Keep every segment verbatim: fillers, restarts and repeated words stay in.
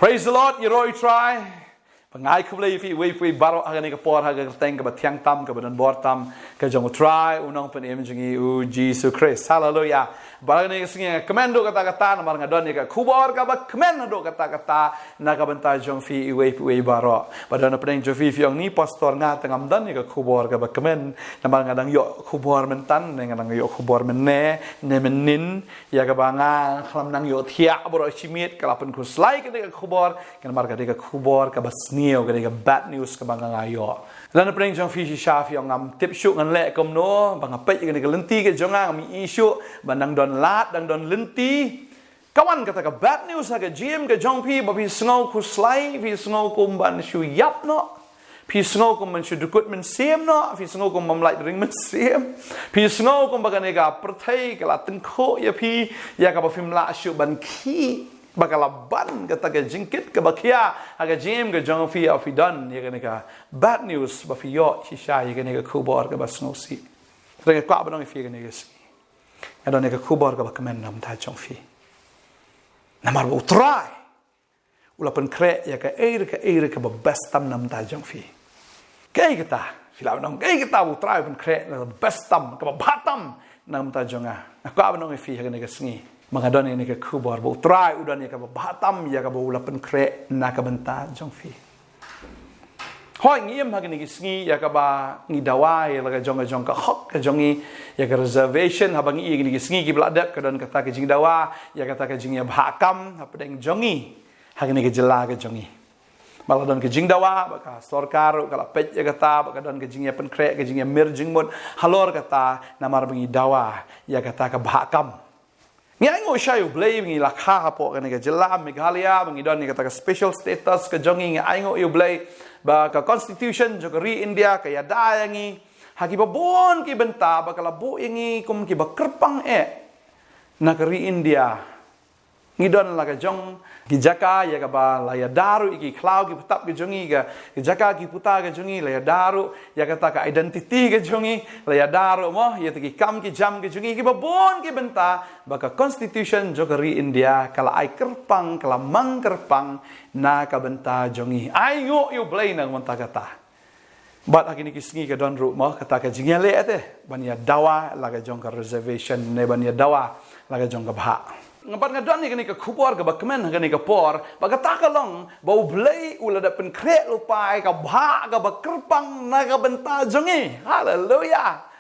Praise the Lord, ïaroh ïa u Trai. Ba nga ai khublei ïa phi iwei pa iwei baroh ha kane ka por, ha ka kyrteng kaba thiang tam, kaba don bor tam, ka jong u Trai, u Nongpynim jong ngi, u Jisu Khrist. Haleluya. Bad ha kane ka sngi nga kmen haduh katta katta, namar nga don ïa ka khubor kaba kmen haduh katta katta na ka bynta jong phi iwei pa iwei baroh. Ba don hapdeng jong phi phi ong, ni pastor, nga te ngam don ïa ka khubor kaba kmen, namar nga dang ïoh khubor mynta, ne nga dang ïoh khubor mynne, ne mynnin, ïa kaba nga khlem nang ïohthiah baroh shi miet, ka la pynkhuslai kane ka khubor, namar ka dei ka khubor kaba sniew, ka dei ka bad news kaba nga nga ïoh. Lada hapdeng jong phi shisha phi ong, ngam tip shuh ngan leh kumno, ba nga peit ïa kane ka lynti ka jong nga, ngam ïohi shuh ba dang don lad, dang don lynti. Ka wan kata ka bad news ha ka jingim ka jong phi, ba phi sngew khuslai, phi sngew kum ban shu ïap noh. Phi sngew kum ban shu dukut mynsiem noh, phi sngew kum bym lah ring mynsiem. Phi sngew kum ba kane ka pyrthei ka la tyngkhuh ïa phi, ïa kaba phim lah shuh ban khih, ba ka la ban kata ka jingkit kaba khia ha ka jingim ka jong phi, ïa phi don ïa kane ka bad news, ba phi ïoh shisha ïa kane ka khubor kaba sngewsih. Te nga kwah ban ong ïa phi kane ka sngi, nga don ïa ka khubor kaba kmen na ka bynta jong phi. Namar ba u Trai u la pynkhreh ïa kaei re kaei re kaba best tam na ka bynta jong phi. Kaei kata, phi lah ban ong, kaei kata ba u Trai u pynkhreh ïa kaba best tam, kaba bha tam na ka bynta jong nga. Nga kwah ban ong ïa phi ha kane ka sngi, ba nga don ïa kane ka khubor ba u Trai u don ïa kaba bha tam, ïa kaba u la pynkhreh na ka bynta jong phi. Hooid, ngi im ha kine ki sngi ïa kaba ngi dawa ïa la ka jong ka jong ka hok ka jong ngi, ïa ka reservation, haba ngi ïa kine ki sngi kiba la dep, ka don kata ka jingdawa ïa kata ka jingïabhah kam hapdeng jong ngi ha kane ka jylla ka jong ngi. Ba la don ka jingdawa, ba ka sorkar ruh ka la peit ïa kata, ba ka don ka jingïapynkhreh, ka jingïamir jingmut halor kata, namar ba ngi dawa ïa kata ka bhah kam. Ngi ainguh shai U Blei ba ngi la kha hapoh kane ka jylla Meghalaya, ba ngi don ïa kata ka special status ka jong ngi. Ngi ainguh ïa U Blei ba ka constitution jong ka ri India ka ïada ïa ngi ha kiba bun ki bynta, ba ka la buh ïa ngi kum kiba kyrpang eh na ka ri India. Ngi don la ka jong ki jaka ïa kaba la ïada ruh ïa ki khlaw ki patap ka jong ngi, ka, ki jaka ki puta ka jong ngi, la ïada ruh ïa kata ka identity ka jong ngi, la ïada ruh mo ïa kata ki kam ki jam ka jong ngi, kiba bun ki bynta, ba ka constitution jong ka ri India ka la ai kyrpang, ka la mang kyrpang na ka bynta jong ngi. Ainguh ïa U Blei na ka bynta kata. Bad ha kine ki sngi ka don ruh mo kata ka jingïaleh te ban ïa dawa la ka jong ka reservation, ne ban ïa dawa la ka jong ka bhah. Nga bad nga don ïa kane ka khubor kaba kmen ha kane ka por, ba kata ka long ba U Blei u la dep pynkhreh lypa ïa ka bhah kaba kyrpang na ka bynta jong ngi. Haleluya.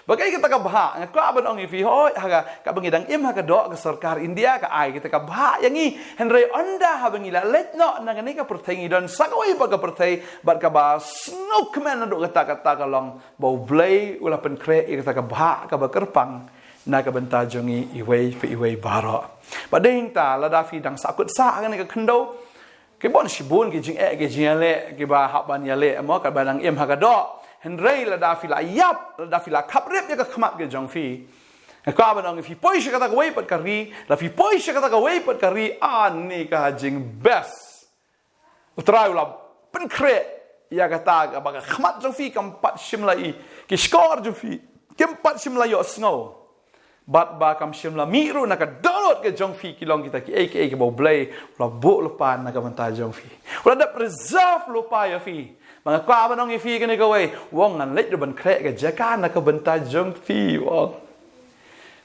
Ba kaei kata ka bhah, nga kwah ban ong ïa phi, hooid, ha ka, kaba ngi dang im ha ka doh, ka sorkar India ka ai kata ka bhah ïa ngi. Hynrei ynda haba ngi la leit noh na kane ka pyrthei, ngi don sa kawei pat ka pyrthei, bad kaba sngewkmen naduh kata, kata ka long ba U Blei u la pynkhreh ïa kata ka bhah kaba kyrpang na ka bynta jong ngi iwei pa iwei baroh. Bad dei hangta, lada phi dang sahkut sah ha kane ka khyndew, ki bun shibun ki jingeh ki jingïaleh kiba hap ban ïaleh mo, kaba dang im ha ka doh. Hynrei lada phi la ïap, lada phi la khaprip ïa ka khmat ka jong phi, nga kwah ban ong, phi poi sha kata kawei pat ka ri, la phi poi sha kata kawei pat ka ri, ani ka jingbest. U Trai u la pynkhreh ïa kata kaba ka khmat jong phi kam pat shym la i, ki shkor jong phi kim pat shym la ïohsngew. Bad ba kam shym la mih ruh na ka dohnud ka jong phi, ki long kita kiei kiei kiba U Blei u la buh lypa na ka bynta jong phi. U la dep reserve lypa ïa phi. Ba nga kwah ban ong ïa phi kane kawei, u ong ngan leit ruh ban khreh ka jaka na ka bynta jong phi, u ong.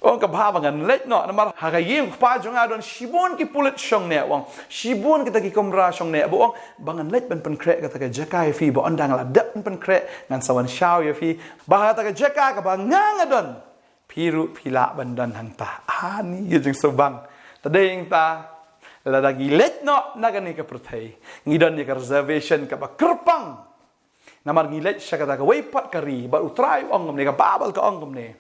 U ong ka bha ba ngan leit noh, namar ha ka ïing u kpa jong nga don shibun ki pulit shongneh, u ong. Shibun kita ki kamra shongneh, bad u ong ba ngan leit ban pynkhreh kata ka jaka ïa phi, ba ynda nga la dep ban pynkhreh ngan sa wan shaw ïa phi. Ba kata ka jaka kaba nga nga don, phi ruh phi lah ban don hangta. Ani ka jingsngewbang. Te dei hangta, lada ngi leit noh na kane ka pyrthei, ngi don ïa ka reservation kaba kyrpang. Namar ngi leit sha kata kawei pat ka ri, bad U Trai u ong kumne, ka Baibl ka ong kumne,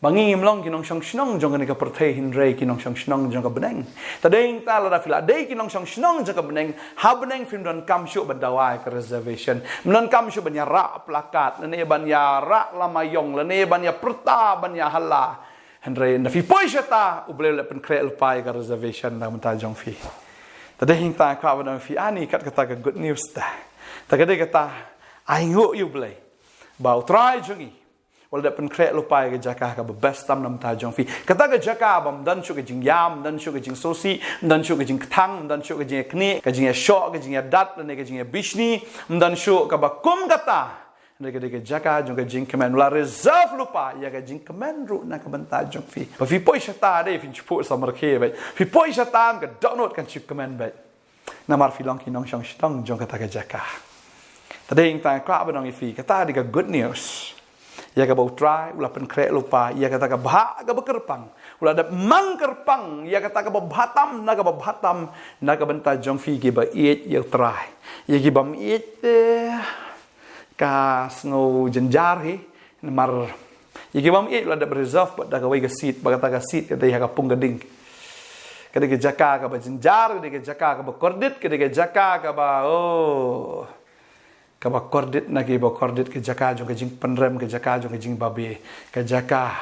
ba ngi ngim long ki nongshong shnong jong kane ka pyrthei, hynrei ki nongshong shnong jong ka bneng. Te dei hangta, lada phi la dei ki nongshong shnong jong ka bneng, ha bneng phim donkam shuh ban dawa ïa ka reservation. Phim donkam shuh ban ïa rah plakat, lane ban ïa rah lama ïong, lane ban ïa pyrta, ban ïa hala. Hynrei ynda phi poi shata, U Blei u la pynkhreh lypa ïa ka reservation na ka bynta jong phi. Te dei hangta nga kwah ban ong ïa phi, ani kat kata ka good news te. Te ka dei kata, ainguh ïa U Blei ba U Trai jong ngi Wat la dep pynkhreh lypa ïa ka jaka kaba best tam na ka bynta jong phi. Kata ka jaka ba ym don shuh ka jingïam, ym don shuh ka jingsngewsih, ym don shuh ka jingkthang, ym don shuh ka jingïaknieh, ka jingïashoh, ka jingïadat, lane ka jingïabishni, ym don shuh kaba kum kata. Hynrei ka dei ka jaka jong ka jingkmen. Wat la reserve lypa ïa ka jingkmen ruh na ka bynta jong phi. Ba phi poi shata dei phin shu phuh samrkhie beit. Phi poi shata, ka dohnud kan shu kmen beit. Namar phi long ki nongshong shnong jong kata ka jaka. Te dei tang kwah ban ong ïa phi, kata dei ka good news. Ïa kaba U Trai u la pynkhreh lypa ïa kata ka bhah kaba kyrpang. U la dep mang kyrpang ïa kata kaba bha tam na kaba bha tam na ka bynta jong phi kiba ïeit ïa U Trai. Ïa ki bym ïeit te ka sngew jynjar hi. Namar ïa ki bym ïeit u la dep reserve bad da kawei ka seat, bad kata ka seat ka dei ha ka pung ka ding. Ka dei ka jaka kaba jynjar, ka dei ka jaka kaba kordit, ka dei ka jaka kaba, oh, kaba kordit na kiba kordit, ka jaka jong ka jingpynrem, ka jaka jong ka jingbabe, ka jaka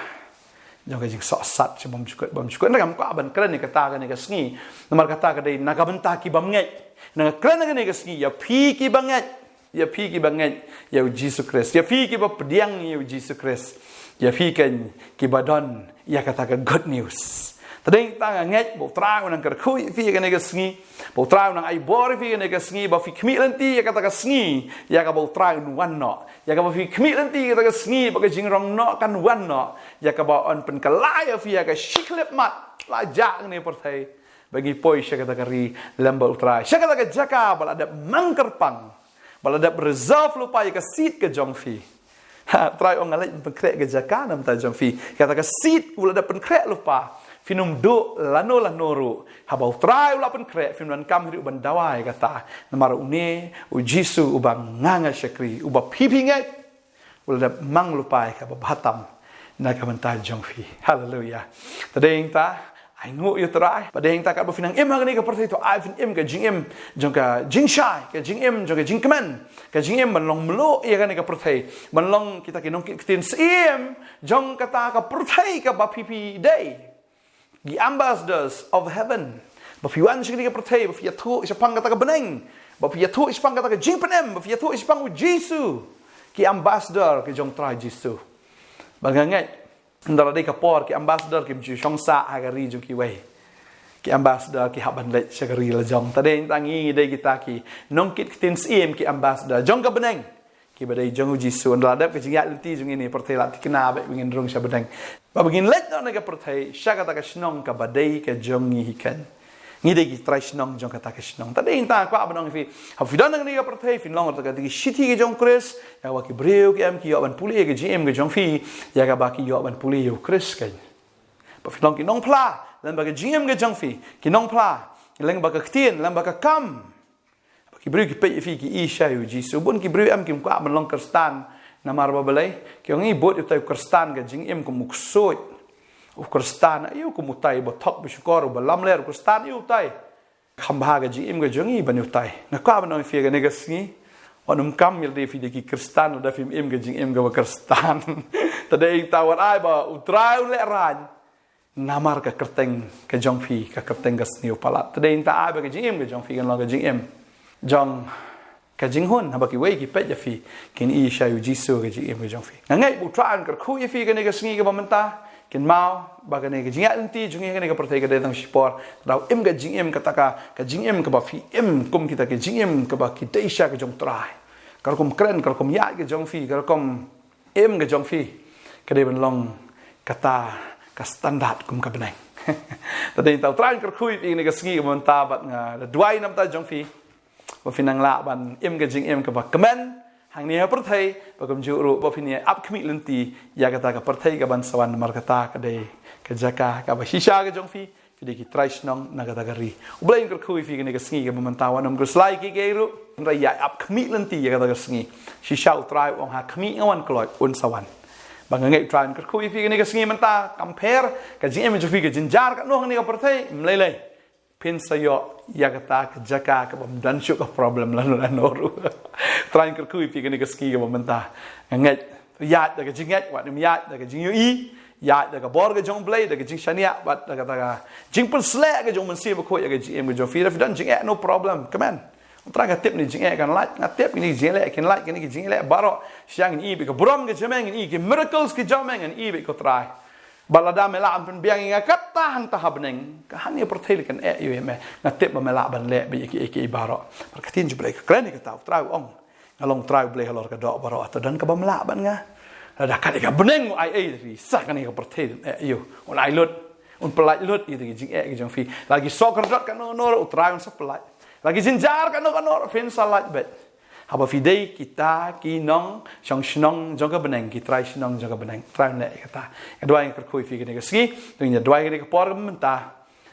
jong ka jingsohsat sha bymjukut bymjukut. Hynrei kam kwah ban kren ïa kata kane ka sngi. Namar kata ka dei na ka bynta ki bym ngeit. Nga kren ïa kane ka sngi ïa phi kiba ngeit. Ïa phi kiba ngeit ïa U Jisu Khrist. Ïa phi kiba pdiang ïa U Jisu Khrist. Ïa phi kan kiba don ïa kata ka good news. Te dei tang nga ngeit ba U Trai u nang kyrkhu ïa phi ïa kane ka sngi. Ba U Trai u nang ai bor ïa phi ïa kane ka sngi, ba phi khmih lynti ïa kata ka sngi ïa kaba U Trai un wan noh. Ïa kaba phi khmih lynti ïa kata ka sngi ba ka jingrong noh kan wan noh. Ïa kaba yn pynkylla ïa phi ïa ka shi khyllipmat la jah kane pyrthei. Ba ngi poi sha kata ka ri lem bad U Trai. Sha kata ka jaka ba la dep mang kyrpang. Ba la dep reserve lypa ïa ka seat ka jong phi. Ha, U Trai u ong nga leit pynkhreh ka jaka na ka bynta jong phi. Kata ka seat u la dep pynkhreh lypa. Phin ym duh lano lano ruh. Haba U Trai u la pynkhreh, phim donkam hi ruh ban dawa ïa kata. Namar une U Jisu uba nga nga shakri, uba phi phi ngeit. U la dep mang lypa ïa kaba bha tam na ka bynta jong phi. Haleluia. Te dei tang ai nguh ïa U Trai. Bad dei tang katba phi nang im ha kane ka pyrthei, to ai phin im ka jingim jong ka jingshai, ka jingim jong ka jingkmen, ka jingim ban long mluh ïa kane ka pyrthei, ban long kita ki nongkit ktien syiem jong kata ka pyrthei kaba phi phi dei. Ki ambassadors of heaven. Ba phi wan sha kane ka pyrthei, ba phi ïathuh shaphang kata ka bneng, ba phi ïathuh shaphang kata ka jingpynim, ba phi ïathuh shaphang U Jisu. Ki ambassador ki jong U Trai Jisu. Ba nga ngeit, ynda la dei ka por, ki ambassador kim ju shong sah ha ka ri jong kiwei. Ki ambassador ki hap ban leit sha ka ri la jong. Te dei tang ngi dei kita ki nongkit ktien syiem, ki ambassador jong ka bneng. Kiba dei jong U Jisu. Ynda la dep ka jingïaid lynti jong ngi ha kane ka pyrthei, la thikna beit ba ngin rung sha bneng. Ba ngin leit noh na ka pyrthei sha kata ka shnong kaba dei ka jong ngi hi keiñ. Ngi dei ki trai shnong jong kata ka shnong. Te dei tang kwah ban ong ïa phi, haba phi don ha kane ka pyrthei, phin long kata ka dei ki shithi ka jong U Khrist. Ïa kaba ki briew ki em ki ïoh ban pule ïa ka jingim ka jong phi. Ïa kaba ki ïoh ban pule ïa U Khrist keiñ. Ba phin long ki nongphla lem bad ka jingim ka jong phi. Ki nongphla lem bad ka ktien, lem bad ka kam. Ba ki briew ki peit ïa phi, ki i shai ïa U Jisu. Bun ki briew em kim kwah ban long Khristan. Namar ba balei? Ki ong, i bud ïa utai u Khristan ka jingim kum u ksuid. U Khristan aïu kum utai uba thok, uba shukor, uba lamler. U Khristan aïu utai? Kham bha ka jingim ka jong ngi ban ïa utai. Nga kwah ban ong ïa phi kane ka sngi, wat nym kam ïa lade phi dei ki Khristan lada phim im ka jingim kaba Khristan. Te dei tang wat ai ba U Trai u lehraiñ. Namar ka kyrteng ka jong phi, ka kyrteng ka sniew palat. Te dei tang ai ba ka jingim ka jong phi kan long ka jingim jong ka jinghun, haba kiwei ki peit ïa phi, kin i shai ïa U Jisu ha ka jingim ka jong phi. Nga ngeit ba U Trai un kyrkhu ïa phi kane ka sngi kaba mynta. Kynmaw ba kane ka jingïaid lynti jong ngi ha kane ka pyrthei ka dei tang shipor. Te da im ka jingim kata ka, ka jingim kaba phi im kum kita ka jingim kaba ki dei sha ka jong U Trai. Ka rukom kren, ka rukom ïaid ka jong phi, ka rukom im ka jong phi, ka dei ban long kata ka standard kum ka bneng. Te dei tang U Trai un kyrkhu ïa phi kane ka sngi kaba mynta, bad nga da duwai na ka bynta jong phi. Ba phin nang lah ban im ka jingim kaba kmen hangne ha pyrthei, bad kumjuh ruh ba phin ïa ap khmih lynti ïa kata ka pyrthei kaban sa wan, namar kata ka dei ka jaka kaba shisha ka jong phi. Phi dei ki trai shnong na kata ka ri. U Blei un kyrkhu ïa phi kane ka sngi kaba mynta. Wat nym khuslai kiei kiei ruh, hynrei ïa ap khmih lynti ïa kata ka sngi. Shisha U Trai u ong, ha khmih, nga wan kloi, un sa wan. Ba nga ngeit U Trai un kyrkhu ïa phi kane ka sngi mynta. Kam pher ka jingim jong phi ka jynjar katno hangne ha pyrthei, ym lei lei. Phin sa ïoh ïa kata ka jaka kaba ym don shuh ka problem lano lano ruh. U Trai un kyrkhu ïa phi kane ka sngi kaba mynta. Nga ngeit, ïaid da ka jingngeit, wat nym ïaid da ka jingïohi, ïaid da ka bor ka jong U Blei, da ka jingshaniah, bad da kata ka jingpynsleh ka jong U Mynsiem Bakhuid ïa ka jingim ka jong phi. Lada phi don jingeh, no problem, kmen. Trai, nga tip kine ki jingeh kan lait, nga tip kine ki jingleh kan lait, kine ki jingleh baroh. Shisha ngin ïohi bad ka burom ka jong me, ngin ïohi ki miracles ki jong me, ngin ïohi bad ko Trai. Bad lada me lah ban pynbiang ïa nga katta hangta ha bneng, ka hangne ha pyrthei kan eh ïa me. Nga tip ba me lah ban leh bad ïa kiei kiei baroh. Bad ka ktien jong U Blei ka kren ïa kata, U Trai u ong, nga long Trai U Blei halor ka doh baroh, hato don kaba mlah bad nga? Lada kat ïa ka bneng u ai ei ïa phi, sa kane ka pyrthei un eh ïa u, un ai lut, un pyllait lut ïa ki jingeh ki jong phi. La ki soh kordot katno katno ruh, U Trai un sa pyllait. La ki jynjar katno katno ruh, phin sa lait beit. Haba phi dei kita ki nongshong shnong jong ka bneng, ki trai shnong jong ka bneng, Trai un leh ïa kata. Nga duwai nga kyrkhu ïa phi kane ka sngi, to ngin ïa duwai kane ka por kaba mynta.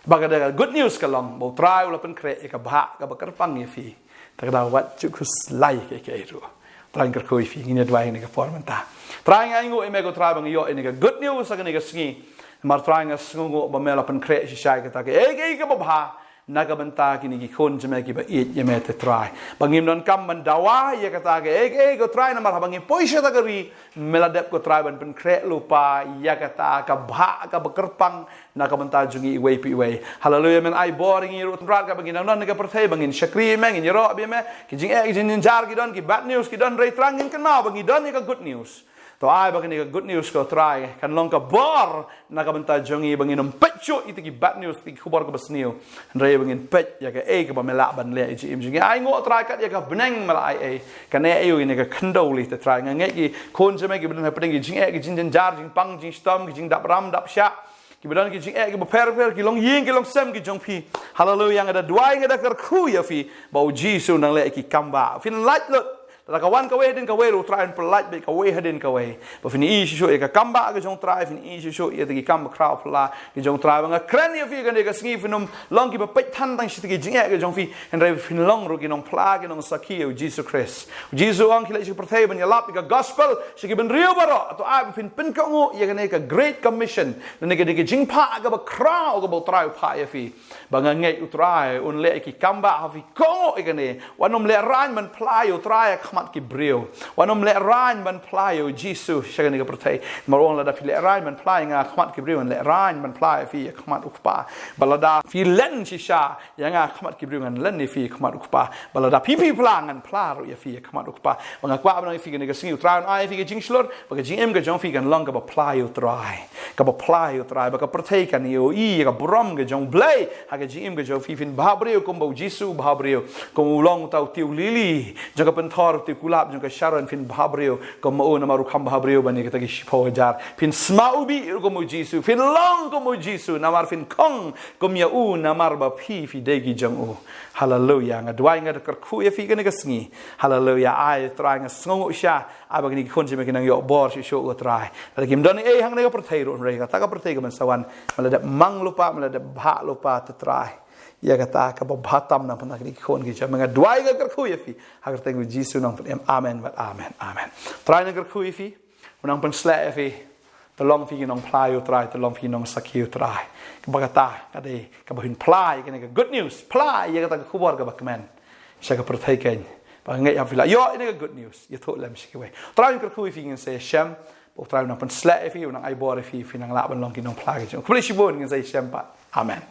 Ba ka da ka good news ka long ba U Trai u la pynkhreh ïa ka bhah kaba kyrpang ïa phi. Te ka daw wat ju khuslai kiei kiei ruh. Trai, nga kyrkhu ïa phi, ngin ïa duwai kane ka por mynta. Trai, nga ainguh ïa me ko Trai ba ngi ïoh ïa kane ka good news ha kane ka sngi. Namar Trai, nga sngewnguh ba me la pynkhreh shisha ïa kata kaei kaei kaba bha na ka bynta kine ki khun jong me kiba ïeit ïa me, te Trai. Ba ngim donkam ban dawa ïa kata kaei kaei ko Trai, namar haba ngi poi sha kata ka ri, me la dep ko Trai ban pynkhreh lypa ïa kata ka bhah kaba kyrpang na ka bynta jong ngi iwei pa iwei. Haleluia, men ai bor ïa ngi ruh Trai, kaba ngin nang don ha kane ka pyrthei, ba ngin shakri ïa me, ngin ïaroh bad me. Ki jingeh, ki jingjynjar ki don, ki bad news ki don, hynrei Trai, ngin kynmaw ba ngi don ïa ka good news. To ai ba kane ka good news ko Trai kan long ka bor na ka bynta jong ngi, ba ngin ym peit shuh ïa kita ki bad news, kita ki khubor kaba sniew, hynrei ba ngin peit ïa kaei kaba me lah ban leh ïa ka jingim jong ngi. Ainguh Trai, kat ïa ka bneng me la ai ei, kan eh ïa u ïa kane ka khyndew lei, te Trai. Nga ngeit ki khun jong me kiba don hapdeng ki jingeh, ki jingjynjar, jingpang jingshitom, ki jingdap ram dap shah, kiba don ki jingeh kiba pher pher, ki longïing ki longsem ki jong phi. Haleluia, nga da duwai, nga da kyrkhu ïa phi ba U Jisu un nang leh ïa ki kam ba phin lait lut. Lada ka wan kawei hadien kawei ruh, Trai, un pyllait beit kawei hadien kawei. Ba phin ïohi shuh shuh ïa ka kam ba ka jong U Trai, phin ïohi shuh shuh ïa kita ki kam bakhraw phylla ki jong U Trai. Ba nga kren ïa phi kane ka sngi, phin ym long kiba peit than tang sha kita ki jingeh ki jong phi, hynrei phin long ruh ki nongphla, ki nongsakhi ïa U Jisu Khrist. U Jisu u ong, khie leit sha ka pyrthei ban ïalap ïa ka gospel sha ki bynriew baroh. To ai ba phin pynkohnguh ïa kane ka Great Commission, lane kane ka jingphah kaba khraw kaba U Trai u phah ïa phi. Ba nga ngeit U Trai un leh ïa ki kam ba ha phi. Kohnguh ïa kane, wat nym lehraiñ ban phla ïa U Trai ha khmat ki briew. Wat nym lehraiñ ban phla ïa U Jisu sha kane ka pyrthei. Namar u ong, lada phi lehraiñ ban phla ïa nga ha khmat ki briew, ngan lehraiñ ban phla ïa phi ha khmat U Kpa. Bad lada phi len shisha ïa nga ha khmat ki briew, ngan len ïa phi ha khmat U Kpa. Bad lada phi phi phla, ngan phla ruh ïa phi ha khmat U Kpa. Ba nga kwah ban ong ïa phi kane ka sngi, U Trai un ai ïa phi ka jingshlur, ba ka jingim ka jong phi kan long kaba phla ïa U Trai, kaba phla ïa U Trai. Ba ka pyrthei kan ïohi ïa ka burom ka jong U Blei ha ka jingim ka jong phi. Phin bhabriew kumba U Jisu u bhabriew, kum u long uta u tiew lili jong ka pynthor, u tiew kulap jong ka Sharon. Phin bhabriew kum ma u, namar u kham bhabriew ban ïa kita ki shiphew hajar. Phin sma ubih ruh kum U Jisu, phin long kum U Jisu, namar phin khong kum ïa u, namar ba phi phi dei ki jong u. Haleluia. Nga duwai, nga da kyrkhu ïa phi kane ka sngi. Haleluia. Ai Trai, nga sngewnguh shisha, ai ba kine ki khun jong me kin nang ïoh bor shuh shuh ko Trai. Lada kim don ei ei hangne ha ka pyrthei ruh, hynrei kata ka pyrthei kaban sa wan, me la dep mang lypa, me la dep bhah lypa, te Trai. Ïa kata kaba bha tam na pynban kine ki khun ki jong me. Nga duwai, nga kyrkhu ïa phi ha ka kyrteng U Jisu u nongpynim. Amen bad amen. Amen. Trai, nga kyrkhu ïa phi, u nang pynshlur ïa phi. To long phi ki nongphla ïa U Trai, to long phi ki nongsakhi ïa U Trai. Kaba kata ka dei kaba phin phla ïa kane ka good news, phla ïa kata ka khubor kaba kmen sha ka pyrthei keiñ. Ba nga ngeit haba phi la ïoh ïa kane ka good news, ïathuh lem sha kiwei. Trai, nga kyrkhu ïa phi, ngin sa ïashem. Ba U Trai u nang pynshlur ïa phi, u nang ai bor ïa phi, phin nang lah ban long ki nongphla ki jong U. Khublei shibun, ngin sa ïashem pat. Amen.